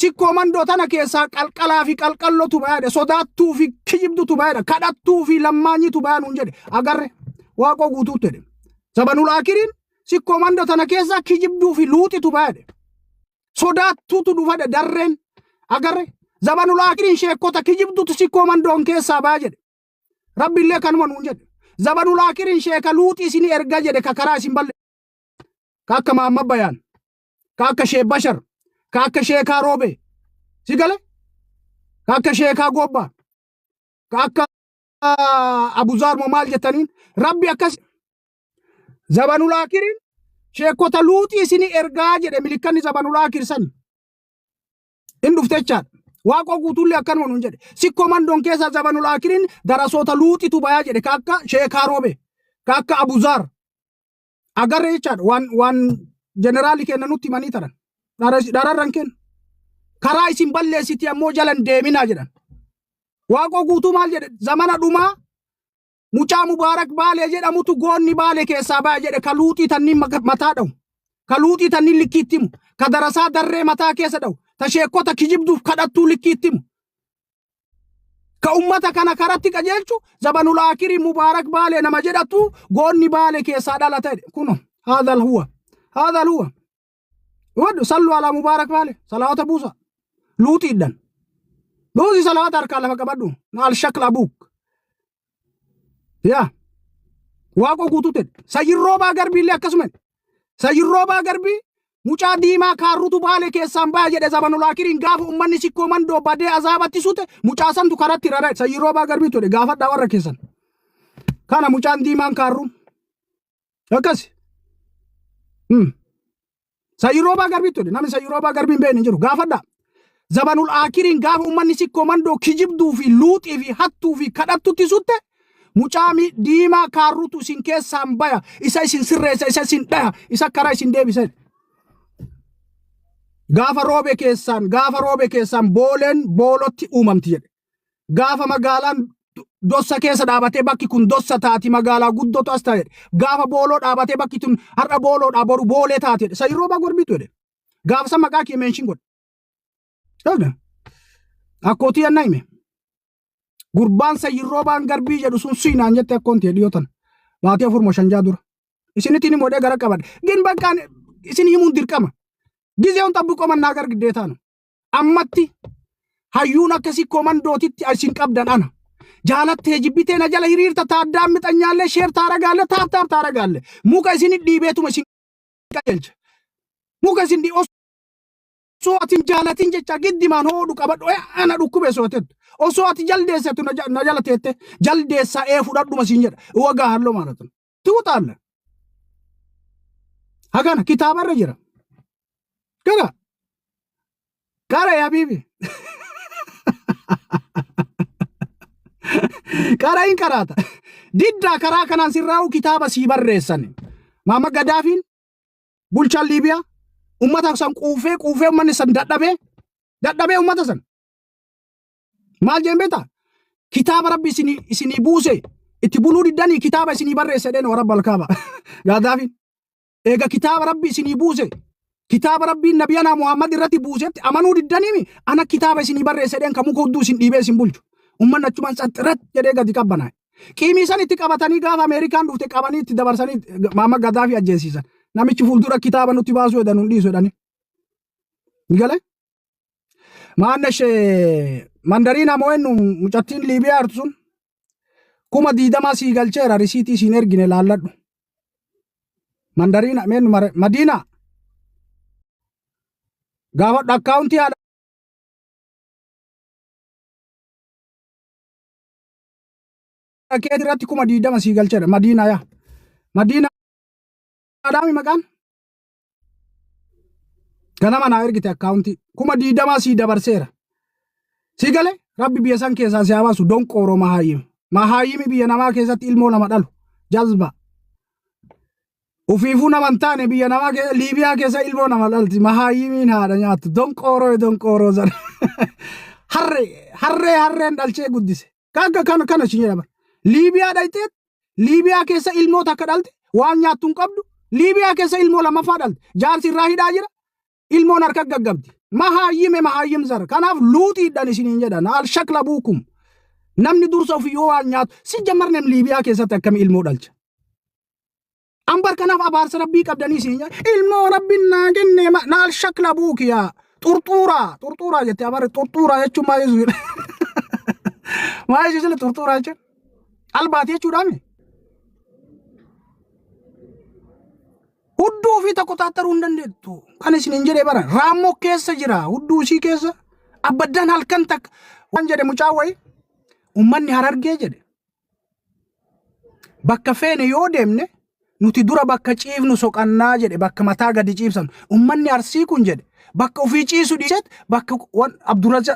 Sikkoo mandoo tana keessaa qalqalaa fi qalqallotu baya jedhe. Sodaattuu fi kijibdutu baya jedhe. Kadhattuu fi lammaanyitu baya nuun jedhe. Agarre waaqoo guutuutti jedhe. Zabanul Aakiriin sikkoo mandoo tana keessaa kijibduu fi luuxitu baya jedhe. Sodaattuutu dhufa jedhe darreen. Agarre Zabanul Aakiriin sheekota kijibdutu sikkoo mandoon keessaa baya jedhe. Rabbi illee kanuma nuun jedhe. Zabanul Aakiriin sheeka luuxii isin erga jedhe ka karaa isin balle. Ka akka Mahammad Bayaan. Ka akka Sheek Bashar, ka akka Sheekaa Roobee, si gale? Ka akka Sheekaa Goobbaa, ka akka Abuzaar moo maal jettaniin Rabbi akkas zabanul aakiriin sheekota luuxii isinii ergaa jedhe milikkanni zabanul aakir san in dhufte jechaadha. Waaqoo guutuullee akkanuma nuun jedhe. Sikkoo mandoon keessaa zabanul aakiriin darasoota luuxitu bayaa jedhe ka akka Sheekaa Roobee, ka akka Abuzaar, agarre jechaadha waan waan jeneraali kenna nutti himanii taran dhararran kenna karaa isin balleessiti ammoo jalan deeminaa jedhan waaqoo guutuu maal jedhe zamana dhumaa mucaa mubaarak baalee jedhamutu goonni baalee keessaa baya jedhe ka luuxii tanniin mataa dha'u ka luuxii tanniin likkiitti himu ka darasaa darree mataa keessa dha'u ta sheekota kijibduuf kadhattuu likkiitti himu Ka ummata kana karatti qajeelchu zabanul aakirii mubaarak baalee nama jedhatu goonni baalee keessaa dhalata jedhe. Kuno haadhal huwa haadhal huwa. Waddu sallu alaa mubaarak baalee salaawata buusa luuxiidhan. Buusi salaawata harkaa lafa qabadhu maal shakla abuuk. Yaa waaqoo guutuu ta'e sayyin roobaa garbiillee akkasuma sayyin roobaa garbii mucaa diimaa kaarrutu baale keessaan baya jedhe zabanulaakiriin gaafa ummanni sikkoo mandoo badee azaabatti sute mucaa santu karatti rara sayyin roobaa garbii ture gaafadhaa warra keessan kana mucaan diimaan kaarruun akkas. Sayyii roobaa garbii ture. Namni sayyii roobaa garbii hin beekne hin jiru. Gaafadhaa. Zabanul aakiriin gaafa uummanni sikkoo mandoo kijibduu fi luuxii fi hattuu fi kadhattutti sutte mucaa diimaa kaarrutu isin keessaan baya isa isin sirreessa isa isin dhaya isa karaa isin deebisa. Gaafa roobe keessaan gaafa roobe keessaan booleen boolotti uumamti jedhe. Gaafa magaalaan dossa keessa dhaabatee bakki kun dossa taati magaalaa guddootu as taa'e. Gaafa booloo dhaabatee bakki tun har'a booloodhaa boru boolee taate jedhe. Sayyii roobaa gorbiitu jedhe. Gaafa san maqaa kee meenshin godhe. Dhagna. Akkootii anna hime. Gurbaan sayyii roobaan garbii jedhu sun siinaan jette akkoon ta'e dhiyoo tana. Baatee afur moo shan jaa dura. Isinitti ni modhee gara qabadhe. Gin bakkaan isin himuun dirqama. Gizeewwan xabbiqoo mannaa gar giddeetaa nu. Ammatti hayyuun akka sikkoo mandootitti isin qabdan ana. Jaalattee jibbitee na jala hiriirta taaddaan mixanyaallee sheer taaragaalle taap taap taaragaalle. Muka isin dhiibeetuma isin qajeelcha. Muka isin dhii osoo ati hin jaalatin jecha giddimaan hoodhu qabadhu ana dhukkube osoo tettu. Osoo ati jaldeessetu na jala teette jaldeessaa ee fudhadhuma siin jedha. Wagaa halloo maalatu. Tuuxaalle. Hagana kitaabarra jira. Gara. Qara yaa bibi. Qara hin qaraata. Diddaa karaa kanaan sirraa'u kitaaba sii barreessan. Maama Gadaafiin bulchaan Liibiyaa ummata san quufee quufee ummanni san dadhabee dadhabee ummata san. Maal jeen beektaa? Kitaaba rabbi isinii isinii buuse itti buluu diddanii kitaaba isinii barreesse jedheen warra balkaaba. Gaadaafiin. Eega kitaaba rabbi isinii buuse kitaaba rabbiin nabiyanaa Muhammad irratti buusetti amanuu diddaniimi ana kitaaba isinii barreesse jedheen kan muka hudduu isin dhiibee isin bulchu. Ummanni achumaan tsaxirat jedhee gadi qabbanaa'e. Qiimii san itti qabatanii gaafa Ameerikaan dhufte qabanii itti dabarsanii Muhammad Gaddaafii ajjeesiisan. Namichi fuuldura kitaaba nutti baasuu jedhan hin dhiisu jedhanii. Galee? Maannesh mandariin ammoo eenyu mucattiin Liibiyaa jirtu sun 20,000 sii galcheera risiitii siin ergine laalladhu. Mandariina meennu mare Madiinaa gaafadhu akkaawuntii haadha keetii irratti 20,000 sii galcheera Madiinaa yaa Madiinaa dhaami maqaan. Ganama naa ergite akkaawuntii 20,000 sii dabarseera. Si gale rabbi biyya san keessaa si haa baasu donqooroo mahaayyim. Mahaayyimi biyya namaa keessatti ilmoo nama dhalu jazba. Ufiifuu nama hin taane biyya namaa keessa Liibiyaa keessa ilmoo nama dhalti mahaayyimiin haadha nyaattu donqooroo donqooroo sana. Harree harree harreen dhalchee guddise. Akka kana kana si jedhama. Liibiyaa dhayxeet Liibiyaa keessa ilmoo takka dhalte waan nyaattu hin qabdu. Liibiyaa keessa ilmoo lammaffaa dhalte. Jaarsi irraa hidhaa jira. Ilmoon harka gaggabdi. Mahaayyime mahaayyim zar. Kanaaf luuxiidhaan isiniin jedhan alshakla buukum. Namni dursa ofii yoo waan nyaatu si jammar nam Liibiyaa keessatti akkami ilmoo dhalcha. Ambar kanaaf abaarsa rabbii qabdanii isin jedhan ilmoo rabbiin naa kenne na alshakla buuki yaa xurxuuraa xurxuuraa jette abarri xurxuuraa jechuun maal jechuudha? Maal jechuudha xurxuuraa jechuun? Albaati jechuudhaami. Hudduu ofii tokko taattaruu hin dandeettu. Kan isin hin jedhee bara raammoo keessa jira hudduu isii keessa abbaddaan halkan takka waan jedhe mucaa wayii ummanni harargee jedhe. Bakka feene yoo deemne nuti dura bakka ciifnu soqannaa jedhe bakka mataa gadi ciibsan ummanni arsii kun jedhe bakka ofii ciisu dhiiseet bakka wan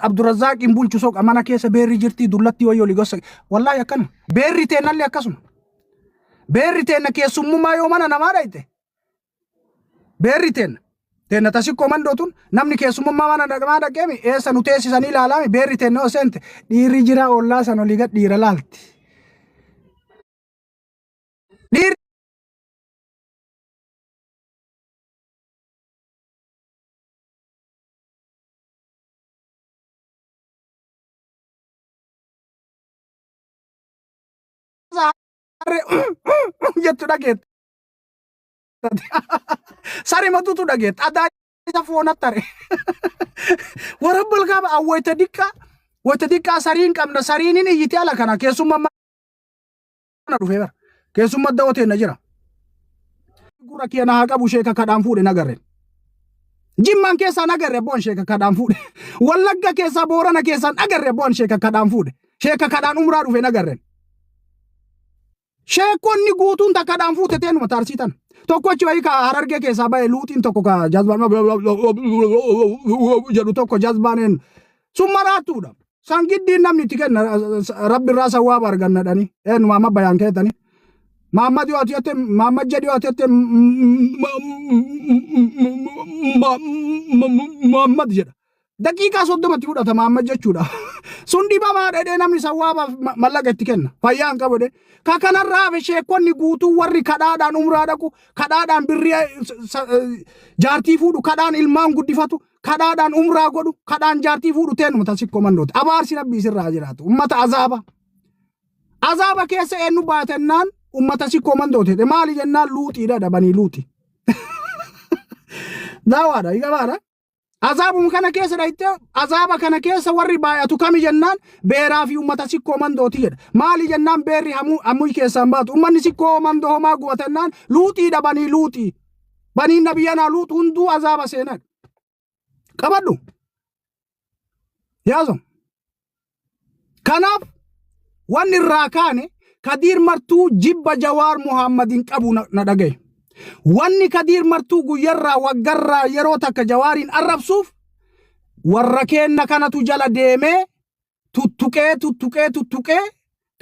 Abdurazaaqiin bulchu soqa mana keessa beerri jirtii dullatti wayii olii gosa wallaahi akkana beerri teennallee akkasuma. Beerri teenna keessummummaa yoo mana namaa dhayxe beerri teenna teenna tasikkoo mandoo tun namni keessummummaa mana namaa dhaqeemi eessa nu teessisanii ilaalaami beerri teenna yoo seente dhiirri jira ollaa san olii gad dhiira laalti. Dhiirri harree jettu dhageetta. Sare matutu dhageetta. Adaa isa foonatti hare. Warra balgaaba awwayta diqqaa wayta diqqaa sarii hin qabna sariin hin iyyite ala kana keessummaa mana dhufee bara. Keessummaa da'oo teenna jira. Gurra kiyya na haa qabu sheeka kadhaan fuudhe nagarre. Jimmaan keessaa nagarre abboon sheeka kadhaan fuudhe. Wallagga keessaa Boorana keessaa nagarre abboon sheeka kadhaan fuudhe. Sheeka kadhaan umraa dhufe nagarre. Sheekonni guutuun takka dhaan fuute teenuma taarsii tana. Tokkochi wayii ka harargee keessaa bahe luuxiin tokko ka jazbaan jedhu tokko jazbaan eenyu. Sun maraattuudha. San giddiin namni itti kenna rabbi irraa sawwaaba arganna dhani. Eenyu Mahammad bayaan keetani. Mahammad yoo ati jette Mahammad jedhi yoo ati jette Mahammad jedha. Daqiiqaa 30tti fudhata Mahammad jechuudha. Sun dhibamaa dhedhee namni sawwaabaaf mallaqa itti kenna. Fayyaa hin qabu jedhee. Ka kanarraa hafe sheekonni guutuu warri kadhaadhaan umraa dhaqu, kadhaadhaan birrii jaartii fuudhu, kadhaan ilmaan guddifatu, kadhaadhaan umraa godhu, kadhaan jaartii fuudhu teenuma tasikkoo mandooti. Abaarsi rabbii sirraa haa jiraatu. Ummata azaaba. Azaaba keessa eenyu baatennaan ummata sikkoo mandooti. Maali jennaan luuxiidha dhabanii luuxi. Daawaadha, gabaadha. Azaabuma kana keessa dhayxee azaaba kana keessa warri baay'atu kami jennaan beeraa fi ummata sikkoo mandooti jedha. Maali jennaan beerri hamuy keessaan baatu. Ummanni sikkoo mandoo homaa gubatannaan luuxii dhabanii luuxii. Baniin nabiyyanaa luuxu hunduu azaaba seenan. Qabadhu. Yaazo. Kanaaf wanni irraa kaane Kadiir Martuu jibba Jawaar Muhammadiin qabu na dhagaye. Wanni Kadiir Martuu guyyarraa waggarraa yeroo takka Jawaariin arrabsuuf warra keenna kanatu jala deemee tuttuqee tuttuqee tuttuqee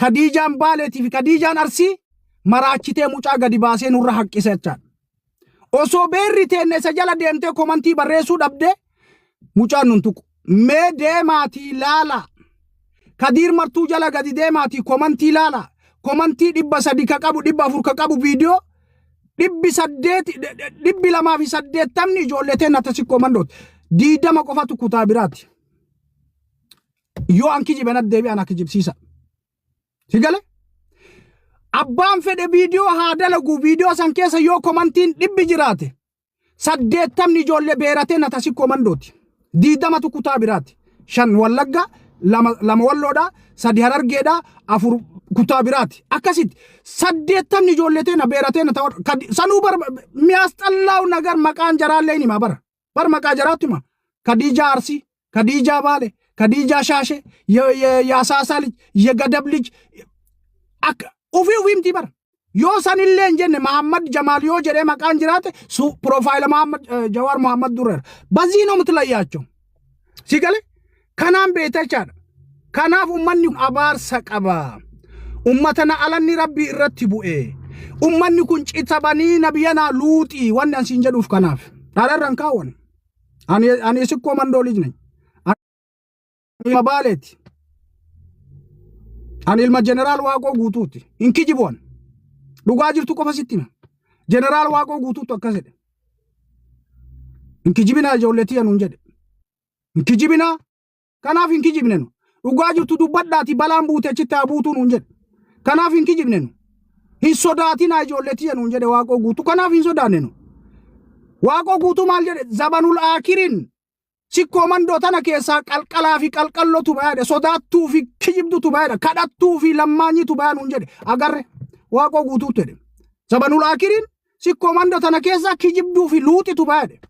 Kadiijaan Baaleetii fi Kadiijaan Arsii maraachitee mucaa gadi baasee nurra haqqise jechaadha. Osoo beerri teenna isa jala deemtee komantii barreessuu dhabdee mucaan nun tuqu. Mee deemaatii laalaa. Kadiir Martuu jala gadi deemaatii komantii laalaa. Komantii 300 ka qabu 400 ka qabu viidiyoo 800 280 ijoollee teenna tasikkoo mandooti. 20 qofatu kutaa biraati. Yoo an kijibe natti deebi'a na kijibsiisa. Si gale? Abbaan fedhe viidiyoo haa dalagu viidiyoo san keessa yoo komantiin 100 jiraate 80 ijoollee beeratee na tasikkoo mandooti. 20tu kutaa biraati. 5 Wallagga, 2 Walloodha, 3 Harargeedha, 4 kutaa biraati. Akkasitti 80 ijoollee teena beeratee na ta'u sanuu bar miyaasxallaawu nagar maqaan jaraallee hin hima bara. Bar maqaa jaraatu hima. Kadiijaa Arsii, Kadiijaa Baale, Kadiijaa Shaashee, Yaasaasaa lij, Yegadab lij. Akka ufii ufii himtii bara. Yoo sanillee hin jenne Mahammad Jamaal yoo jedhee maqaan jiraate su piroofaayila Mahammad Jawaar Muhammad durreera. Bazii noo mitilayyaachoo. Si gale? Kanaan beekta jechaadha. Kanaaf ummanni kun abaarsa qaba. Ummata na alanni rabbii irratti bu'e. Ummanni kun citabanii nabiyyanaa luuxii wanni an siin jedhuuf kanaaf. Dhaadharra hin kaawwan. Ani sikkoo mandoo lijne. Ani ilma baaleeti. Ani ilma jeneraal Waaqoo guutuuti. Hin kijibu ani. Dhugaa jirtu qofa sitti hima. Jeneraal Waaqoo guutuutu akkas jedhe. Hin kijibinaa ijoollee tiyya nuun jedhe. Hin kijibinaa. Kanaaf hin kijibne nu. Dhugaa jirtu dubbadhaati balaan buute achitti haa buutuu nuun jedhe. Kanaaf hin kijibne nu. Hin sodaatinaa ijoollee tiyya nuun jedhe Waaqoo Guutuu. Kanaaf hin sodaanne nu. Waaqoo Guutuu maal jedhe? Zabanul Aakirin Sikkoo Mandoo tana keessaa qalqalaa fi qalqallotu bayaadha. Sodaattuu fi kijibdutu bayaadha. Kadhattuu fi lammaanyitu bayaa nuun jedhe. Agarre Waaqoo Guutuutti jedhe. Zabanul Aakirin Sikkoo Mandoo tana keessaa kijibduu fi luuxitu bayaadha.